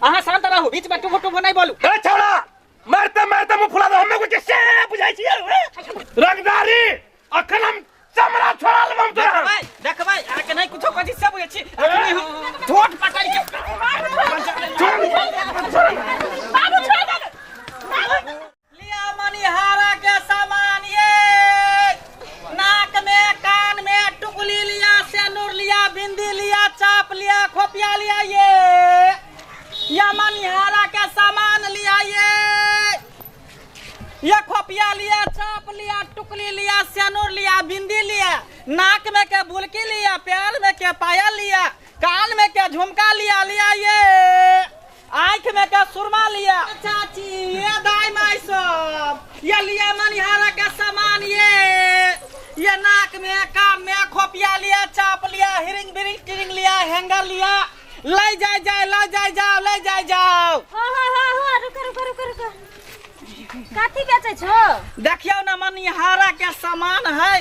अहाँ शांत रहू, बीच में टुभु टुभु नहीं बोलू। ए छौड़ा, मारते मारते मुंह फुला दे, हमे कुछ से बुझाई छी रंगदारी। अखन हम चमड़ा छोड़ा लेब हम तोरा। देखबै देखबै, अहाँके नहीं कुछो कथी से बुझै छी। अखनी हम ठोट पकड़ के बाबू छोड़ दे। लिया मनिहारा के सामान ये, नाक में कान में टुकली लिया, सेनुर लिया, बिंदी लिया, चाप लिया, खोपिया लिया, ये या मनिहारा के सामान लिया, ये खोपिया लिया, चाप लिया, टुकली लिया, सेनुर लिया, बिंदी लिया, नाक में के बुलकी लिया, पैर में के पायल लिया, कान में के झुमका लिया लिया, ये आँख में के सुरमा लिया। चाची ये दाई माई सब ये लिया मनिहारा के सामान, ये नाक में कान में खोपिया लिया, चाप लिया, हिरिंग बिरिंग टिरिंग लिया, हैंगर लिया, ले जाए जाए ले जाए जाओ ले जाए जाओ। हाँ हाँ हाँ हाँ, रुको रुको रुको रुको, कथी बेचै छो? देखियौ ने, मनिहारा के सामान है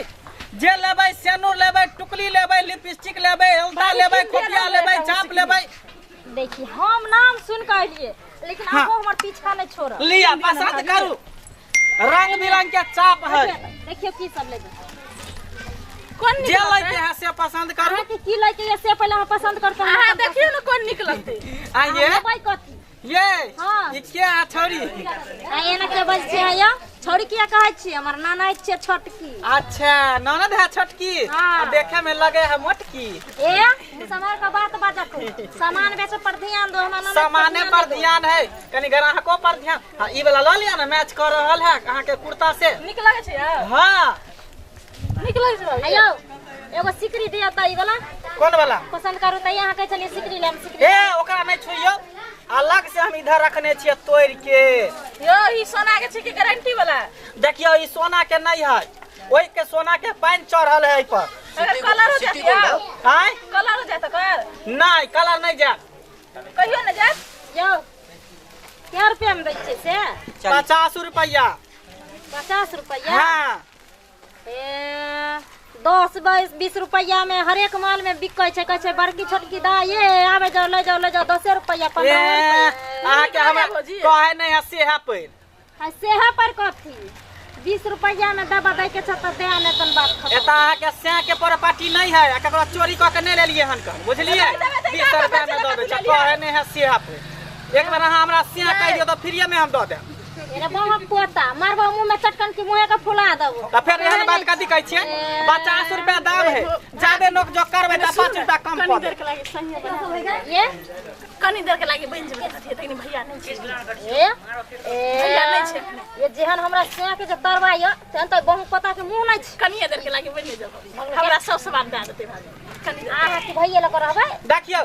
जे लेबै, सेनुर लेबै, टुकली लेबै, लिपस्टिक लेबै, हल्दा लेबै, खोपिया लेबै, चाप लेबै। देखी, हम नाम सुन के अलिए, लेकिन आबो हमर पीछा नहीं छोड़। लिया, पसंद करू, रंग बिरंग के चाप है। देखियो की सब लेबै। कोन नीक जे लगतै? लैके है से पसंद करू। अहाँके की लैके ये से पहिले अहाँ पसंद करते। अहाँ देखियौ ने कोन नीक लगतै। आइए। लेबै कथी? ये हाँ। ई के है छौरी? आ एना के बज छै या छौरी किया कहै छी? हमर नाना छियै छोटकी। अच्छा, ननद है छोटकी। हाँ। आ देखे में लगे है मोटकी। ए मुँह के बात बाजक, सामान बेचे पर ध्यान दो, हमरा ननद पर सामाने पर दो। ध्यान है, कनी ग्राहको पर ध्यान। हाँ, ई वाला ल लिया ना, मैच कर रहल है अहाँ के कुर्ता से। नीक लगै छै यौ? हाँ। नीक लगै छै भाभी? आयौ, एगो सिकरी दिअ तऽ ई वाला। कोन वाला? पसंद करू तऽ। अहाँ कहै छलियै सिकरी लेम, सिकरी। ए, ओकरा नहीं छुइयो, अलग से हम इधर रखने छियै तोड़ के। यौ, ई सोना के छै कि गारंटी वाला? देखियो, ई सोना के नहीं है, ओहि के सोना के पानि चढ़ल है एहि पर। अगर कलर हो जात यौ? आय? कलर हो जात ओकर? नहीं, कलर नहीं जात। कहियो ने जात? यौ, कै रुपया में दै छियै से? 50 रुपया। 50 रुपया? हाँ। ए, 10 20 रुपया में हरेक माल में बिकै छै। कहै छै बड़की छोटकी दा ये, आबै जाओ, ले जाओ ले जाओ, 10 रुपया, 15 ए, रुपया। अहाँके हमरा भौजी। कहै नहीं है से है पैर। आ सेहे पर कथी, 20 रुपया में दवा दै के छै तऽ दे, नहि तन बात खत्म। एतऽ अहाँके सैं के प्रॉपर्टी नहीं है, आ ककरो चोरी कऽ के नहीं लेलियै हन कन, बुझलियै? देबै तऽ 20 रुपया में दऽ दै छै, कहै नहीं है से है पैर। एक बेर अहाँ हमरा सैं कहि दियौ तऽ फ्रीए में हम दऽ देब। रे बहुक पोता, मारबो मुँह में चटकन की मुँहे के फुला देबो। तऽ फेर एहन बात कथी कहै छियै? 50 रुपया दाम है, जादे नोक जोक करबै तऽ 5 रुपया कम कनी कऽ देर देब। के लागि सही बना। ये कनी देर के लागि बनि जेबै कथी, तखनी भैया नहि छै। ए भैया नहि छै। ये जेहन हमरा सैं के जे तरवा यऽ तेहन तऽ बहुक पोता के मुँह नहि छै। कनिए देर के लागि बनि जेबै, हमरा सब सामान दए देतै भाभी, कनी देर। अहाँ के भैये लऽ कऽ रहबै। देखियौ,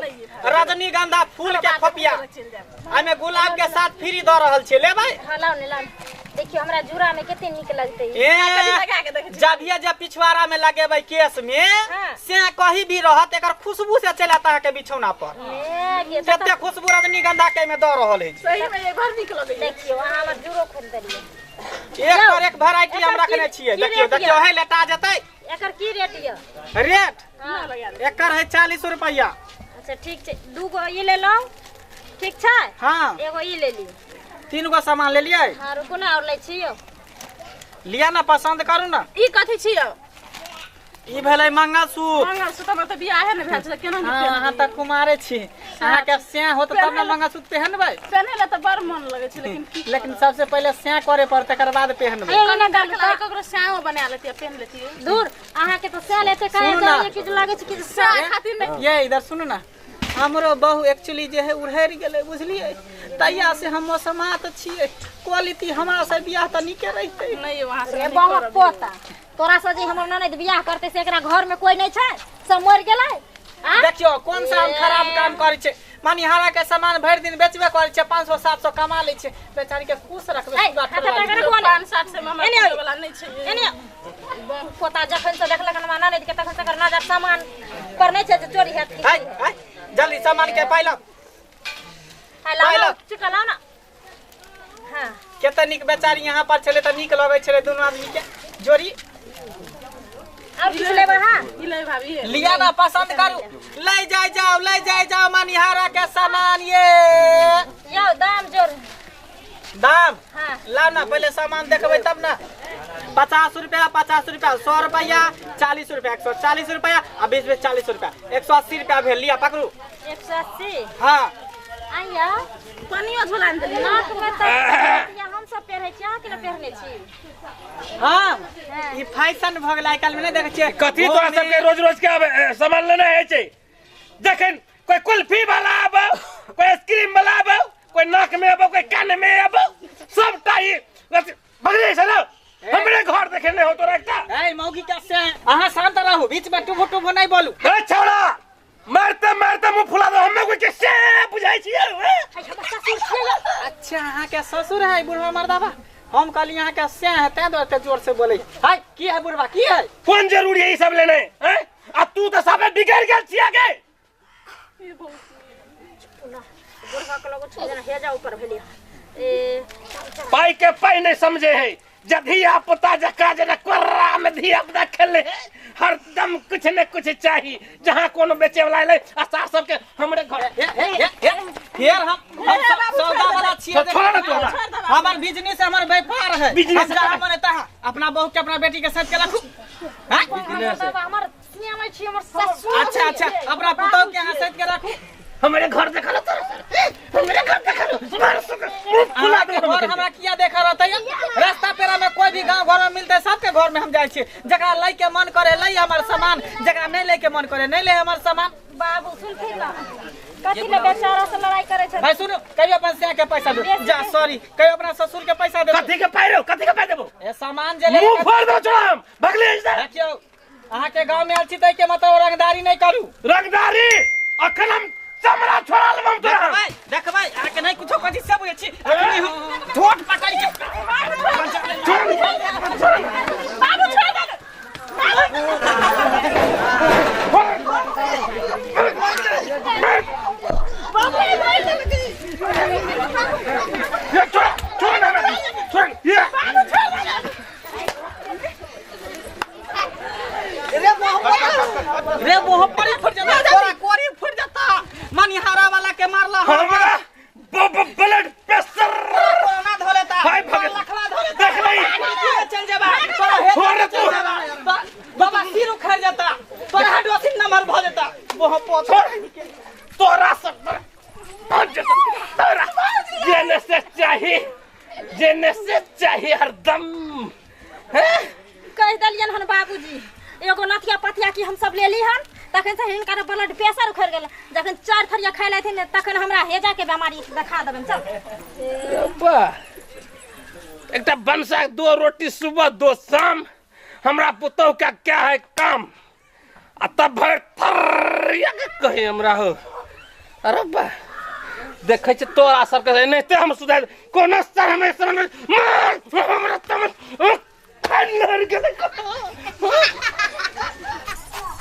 रजनीगंधा फूल के खोपिया, चलि जायब। एहिमे गुलाब के साथ फ्री दऽ रहल छियै, लेबै? हाँ, लाउ ने, लाउ ने। देखियौ, हमरा जूड़ा में कते नीक लगतै। ए, कनी लगा के देखै छी। जभिये जे पिछवाड़ा में लगेबै केश में, हाँ। से कहीं भी रहत, एकर खुशबू से चलि आयत अहाँके बिछौना पर। ए, गे, तऽ कते खुशबू रजनीगंधा के एहिमे दऽ रहल अछि। सही में ये बड़ नीक लगैया। देखियौ, अहाँ हमर जूड़ो खोलि देलियै। एक पर एक वेराइटी हम एकर की- रखने छियै। की देखियौ। रेट देखियौ यऽ? हे, लेटा जेतै। एकर की रेट यऽ? रेट? हाँ। एकर है 40 रुपया। अच्छा, ठीक छै, दू गो ई लेलहुँ, ठीक छै? हाँ। एगो ई लेली। तीन गो सामान लेलियै। हाँ, रुकू ने, आओर लै छी यौ। लिअ ने, पसंद करू ने। ई कथी छी यौ? ई भेलै मंगलसूत्र। मंगलसूत्र? हमरा तऽ बियाहे नहि भेल छै, केना? हाँ, अहाँ तऽ कुमारे छी, अहाँके स्याह होत तब ने मंगलसूत्र पेहनबै। पेन्है लए तऽ बड़ मन लगै छै, लेकिन की? लेकिन सबसे पहिले स्याह करे पड़त, तकर बाद पेहनबै। हे, एना डालू कनी तऽ। ककरो स्याहो बना लेतियै, पेन्ह लेतियै। दूर, अहाँके तऽ सएह लेते कहे सुनू ना। जाइए कि लागै छै कि स्याह खातिर नहि। ये इधर सुनू ना, हमरो बहु एक्चुअली जे है उड़हरि गेलै, बुझलियै? तहिया से हम मौसमात छियै, क्वालिटी हमरा से बियाह तऽ नीके रहितै। नहि यौ, अहाँ से रे बहुक पोता, तोरा से जे हमर ननद बियाह करतै से एकरा घर में कोई नहीं छै, सब मरि गेलै आ? देखियौ, कोन सा हम खराब काम करै छै? मनिहारा के सामान भरि दिन बेचबे करै छै, 500 700 कमा लै छै, बेचारी के खुश रखबै। ऐ, सुगा हाथ टोला पकड़ लिअ। रखबो ने। पाँच सात से हमरा एने आउ। वाला नहि छै। एने आउ। पोता जखन से देखलक हमरा ननद के तखन से एकर नजर सामान पर नहीं छै जे चोरी हैत की। आइ आइ, जल्दी सामान के पाइ लाउ। हाय, लाउ पाइ ना, लाउ। चुका लाउ ना। हाँ। कते नीक बेचारी यहाँ पर छलै तऽ नीक लगै छलै दुनू आदमी के जोड़ी। और किछु लेबै अहाँ? ई ले भाभी। लिया ना, पसंद करू, ले जाय जाओ, ले जाय जाओ मनिहारा के सामान ये। लाओ ना पहले सामान देखबै तब ना। 50 रुपया 50 रुपया 100 रुपया 40 रुपया 140 रुपया आ 20 20 40 रुपया 180 रुपया भेल। लिया पकड़ू 180। हाँ आइया पनियो झोला में देली नाक में त हम सब पहिरै छी, अहाँ केना पहिरने छी? हाँ ई फैशन भ गेल आइ काल्हि में, नहीं देखै छियै कथी तोरा सबके रोज रोज के आब सामान लेना है छै? जखन कोई कुल्फी वाला आबो, कोई आइसक्रीम वाला आबो, कोई नाक में आबो, कोई कान में आबो, सबटा ई बगले छै ना। हमरे घर देखे नहीं हो तोरा एकटा। ए मौगी कैसे है? अहाँ शांत रहू, बीच में टुभु टुभु नहीं बोलू। ए छौड़ा मारते मारते मुंह फुला दो हमे कोई के से बुझाई छियै। अच्छा अहाँ के ससुर है बुढ़वा मर्दाबा? हम कहली अहाँ के से है तैं दुआरे जोर से बोले। हाय की है बुढ़वा की है? कोन जरूरी है ई सब लेने हैं? आ तू तो सबे बिगड़ गेल छिया के। बुढ़वा के लोग छै जेना हेजा ऊपर भेलिया। ए पाई के पाई नहीं समझे है। जब धिया पुता जका जना कोर्रा में धिया पुता खेले हरदम कुछ न कुछ चाहिए। जहाँ कोनो बेचे वाला ले आ सार सबके हमरे घर फिर हम सौदा वाला छियै। छोड़ ना तू हमरा। हमर बिजनेस हमर व्यापार है। बिजनेस जहाँ मन तहाँ अपना बहू के अपना बेटी के साथ के रखू। बिजनेस हमर सियामै छी, हमर ससुर। अच्छा अच्छा अपना पुतहु के अहाँ साथ के रखू। हमरे घर देखल तोरा, हमरे घर देखल मार सक मुंह फुला दे। घर हमरा किया देखा रहतै? रास्ता पेरा में कोई भी गांव घर में मिलते सबके घर में हम जाइ छी। जकरा लै के मन करे लै हमर सामान, जकरा नहीं लै के मन करे नहीं ले हमर सामान। बाबू सुनथिन ना कथी ले बेचारा से लड़ाई करे छै? भाई सुनो कहियो अपन सिया के पैसा दे जा, सॉरी कहियो अपना ससुर के पैसा दे। कथी के पाई रो, कथी के पाई देबो? ए सामान जे ले मुंह फोड़ दो छोड़ा हम भगले ऐसे। देखियो अहाँ के गांव में आयल छी तै के मतलब रंगदारी नहीं करू। रंगदारी अखन हम चमड़ा छोड़ा लेब हम तोरा। देखबै देखबै अहाँ के नहीं कुछो कथी सब बुझै छी। अखनी हम ठोट पकड़ के बाबू छोड़ दे। बाबू मार देलकै। ये छोड़ छोड़ ना छोड़ ये बाबू छोड़ दे। रे मोह पड़ी फुट जाता, तोरा कोरी फुट जाता। मनिहारा वाला के मारला हमरा ब्लड प्रेशर कोरोना धो लेता, हाय भगत लखवा धो लेता। देख लई चल जेबा तोरा हे छोड़ तू बाबा सिर उखड़ जाता, तोरा हडोसिन नंबर भ जाता। मोह पोथ तोरा सब तोरा जेने से चाही, जेने से चाही हरदम। हैं कह देलियन हन बाबूजी एगो नथिया पथिया की हम सब लेली हन, तखन से हिनकर ब्लड प्रेशर उखड़ गेल। जखन 4 थरिया खाइ लेथिन तखन हमरा हेजा के बीमारी देखा देबनि। चल एकटा बनसा 2 रोटी सुबह 2 शाम, हमरा पुतहु का क्या है काम? आ तब भर थरिया के कहे हमरा हो। अरे बा देखै छी तोरा सबके एनाहिते हम सुधार कोनो सर हमे समझ मार हमरा तमन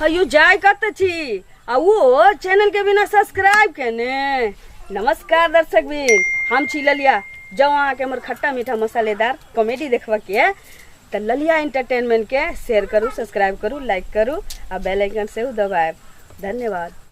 हयो जाय कत छी आ वो चैनल के बिना सब्सक्राइब केने। नमस्कार दर्शक बिन, हम छी ललिया। जब अहाँ के हमर खट्टा मीठा मसालेदार कॉमेडी देखबा के त ललिया एंटरटेनमेंट के शेयर करू, सब्सक्राइब करू, लाइक करू आ बेल आइकन सेहो दबाएब। धन्यवाद।